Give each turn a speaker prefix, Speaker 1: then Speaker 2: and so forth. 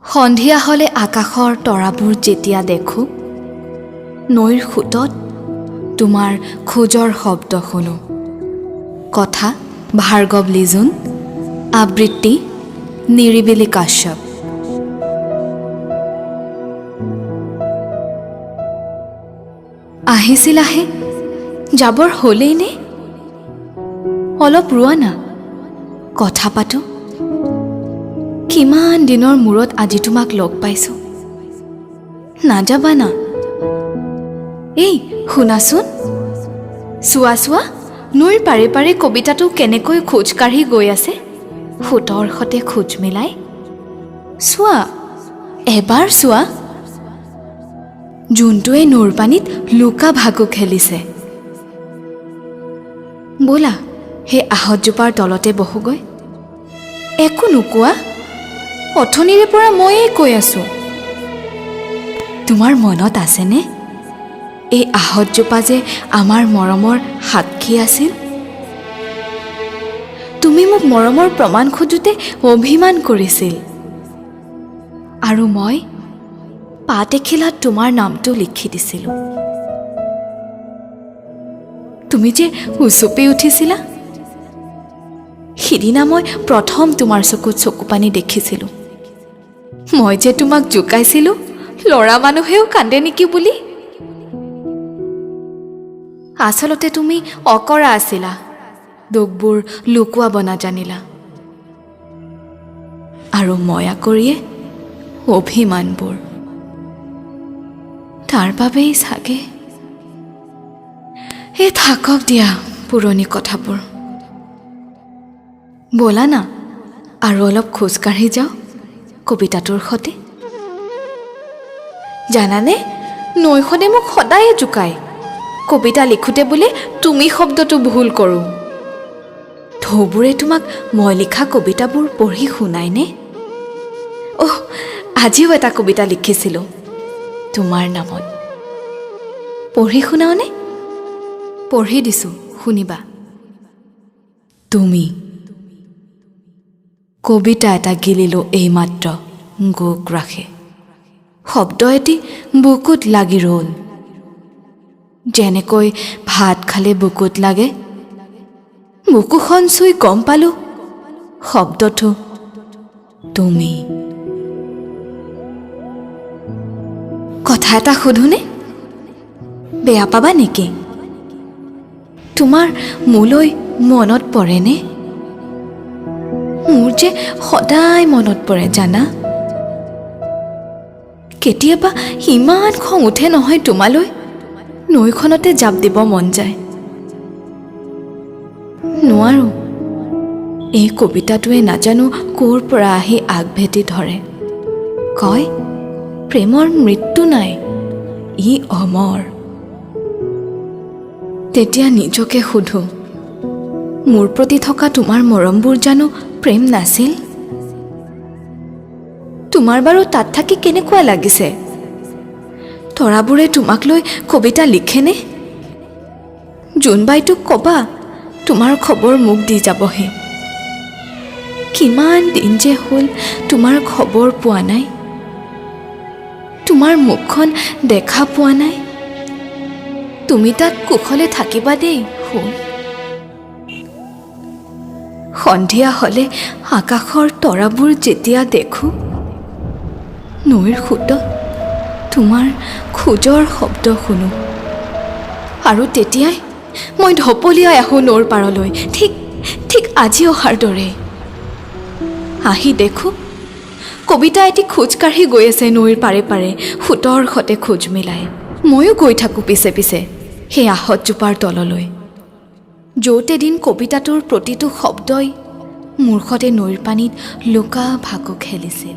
Speaker 1: সন্ধিয়া হ'লে আকাশৰ তৰাবোৰ যেতিয়া দেখোঁ, নৈৰ সোঁতত তোমাৰ খোজৰ শব্দ শুনো। কথা ভাৰ্গৱ লিজুন, আবৃত্তি নিৰিবিলি কাশ্যপ। আহিছিলাহে, যাবৰ হ'লেই নে? অলপ ৰোৱা না, কথা পাতোঁ। কিমান দিনৰ মূৰত আজি তোমাক লগ পাইছোঁ। নাযাবা না। এই শুনাচোন, চোৱা চোৱা, নৈৰ পাৰে পাৰে কবিতাটো কেনেকৈ খোজকাঢ়ি গৈ আছে, সোঁতৰ সতে খোজ মিলাই। চোৱা, এবাৰ চোৱা, জোনটোৱে নৈৰ পানীত লুকা ভাকু খেলিছে। ব'লা, সেই আহঁতজোপাৰ তলতে বহোগৈ। একো নোকোৱা? অথনিৰে পৰা ময়ে কৈ আছোঁ। তোমাৰ মনত আছেনে এই আহঁতজোপা যে আমাৰ মৰমৰ সাক্ষী আছিল? তুমি মোক মৰমৰ প্ৰমাণ খোজোঁতে অভিমান কৰিছিল, আৰু মই পাত এখিলাত তোমাৰ নামটো লিখি দিছিলোঁ। তুমি যে উচুপি উঠিছিলা, সিদিনা মই প্ৰথম তোমাৰ চকুত চকুপানী দেখিছিলোঁ। মই যে তোমাক জোকাইছিলোঁ, ল'ৰা মানুহেও কান্দে নেকি বুলি। আচলতে তুমি অকৰা আছিলা, দুখবোৰ লুকুৱাব নাজানিলা, আৰু ময়া কৰিয়ে অভিমানবোৰ। তাৰ বাবেই চাগে। এই থাকক দিয়া পুৰণি কথাবোৰ। ব'লা না, আৰু অলপ খোজকাঢ়ি যাওঁ কবিতাটোৰ সতে। জানানে, নৈখনে মোক সদায়ে জোকায়, কবিতা লিখোঁতে বোলে তুমি শব্দটো ভুল কৰোঁ। ঢৌবোৰে তোমাক মই লিখা কবিতাবোৰ পঢ়ি শুনাইনে? অহ, আজিও এটা কবিতা লিখিছিলোঁ তোমাৰ নামত। পঢ়ি শুনাওনে? পঢ়ি দিছোঁ, শুনিবা। তুমি কবিতা এটা গিলিলোঁ এইমাত্ৰ গোগ্ৰাসে, শব্দ এটি বুকুত লাগি ৰ'ল, যেনেকৈ ভাত খালে বুকুত লাগে। বুকুখন চুই গম পালোঁ শব্দটো তুমি। কথা এটা সোধোনে? বেয়া পাবা নেকি? তোমাৰ মোলৈ মনত পৰেনে? মোৰ যে সদায় মনত পৰে জানা। কেতিয়াবা ইমান খং উঠে নহয় তোমালৈ, নৈখনতে জাপ দিব মন যায়। নোৱাৰোঁ, এই কবিতাটোৱে নাজানো ক'ৰ পৰা আহি আগভেটি ধৰে। কয়, প্ৰেমৰ মৃত্যু নাই, ই অমৰ। তেতিয়া নিজকে সোধোঁ, মোৰ প্ৰতি থকা তোমাৰ মৰমবোৰ জানো প্ৰেম নাছিল? তোমাৰ বাৰু তাত থাকি কেনেকুৱা লাগিছে? তৰাবোৰে তোমাক লৈ কবিতা লিখেনে? জোনবাইটোক ক'বা, তোমাৰ খবৰ মোক দি যাবহি। কিমান দিন যে হ'ল তোমাৰ খবৰ পোৱা নাই, তোমাৰ মুখখন দেখা পোৱা নাই। তুমি তাত কুশলে থাকিবা দেই সোণ। সন্ধিয়া হ'লে আকাশৰ তৰাবোৰ যেতিয়া দেখোঁ, নৈৰ সোঁতত তোমাৰ খোজৰ শব্দ শুনো, আৰু তেতিয়াই মই ঢপলিয়াই আহোঁ নৈৰ পাৰলৈ, ঠিক ঠিক আজি অহাৰ দৰে। আহি দেখোঁ কবিতা এটি খোজকাঢ়ি গৈ আছে নৈৰ পাৰে পাৰে, সোঁতৰ সতে খোজ মিলাই। ময়ো গৈ থাকোঁ পিছে পিছে সেই আহঁতজোপাৰ তললৈ, য'ত এদিন কবিতাটোৰ প্ৰতিটো শব্দই মোৰ সতে নৈৰ পানীত লুকা ভাকু খেলিছিল।